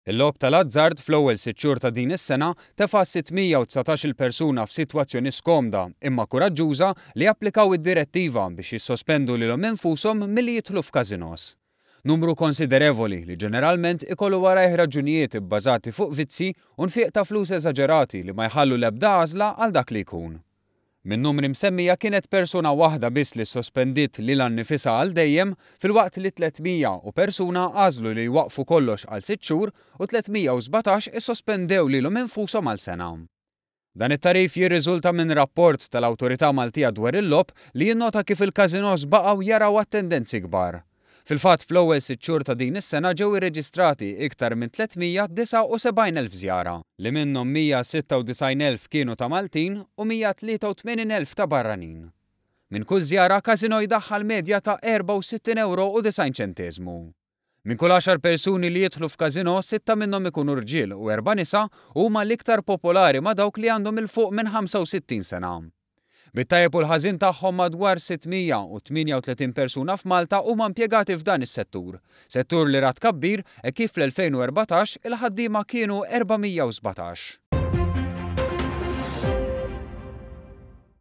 Il-logħob tal-azzard fl-ewwel sitt xhur ta' din is-sena tefa' 619-il persuna f'sitwazzjoni skomda imma kuraġġuża li japplikaw id-direttiva biex jissospendu lilhom infushom milli jidħlu f'casinos. Numru konsiderevoli li ġeneralment ikollu warajh raġunijiet ibbażati fuq vizzji u nfiq ta' flus eżaġerati li ma jħallu l-ebda għażla għal dak li jkun. Min-numri msemmija kienet persuna waħda biss li ssospendiet lilha nnifisha għal dejjem, filwaqt li 300 u persuna għażlu li jwaqqfu kollox għal sitt xhur u 317 issospendew lilhom infushom għal sena. Dan it-tagħrif jirriżulta minn rapport tal-Awtorità Maltija dwar il-Logħob li jinnota kif il-każinos baqgħu jaraw attendenzi kbar. Fil-fatt fl-ewwel sitt xhur ta' din is-sena ġew irreġistrati iktar minn 379,000 żjara, li minnhom 196,000 kienu ta' Maltin u 183,000 ta' barranin. Minn kull żjara każinò jdaħħal medja ta' 64 ewro u 90 ċenteżmu. Minn kull għaxar persuni li jidħlu f'każinò, sitta minnhom ikunu rġiel u erba' nisa u huma l-iktar popolari ma' dawk li għandhom 'il fuq minn 65 sena. Bit-tajjeb u l-ħażin tagħhom madwar 638 persuna f'Malta huma impjegati f'dan is-settur, settur li ra tkabbir hekk kif fl-2014 il-ħaddiema kienu 417.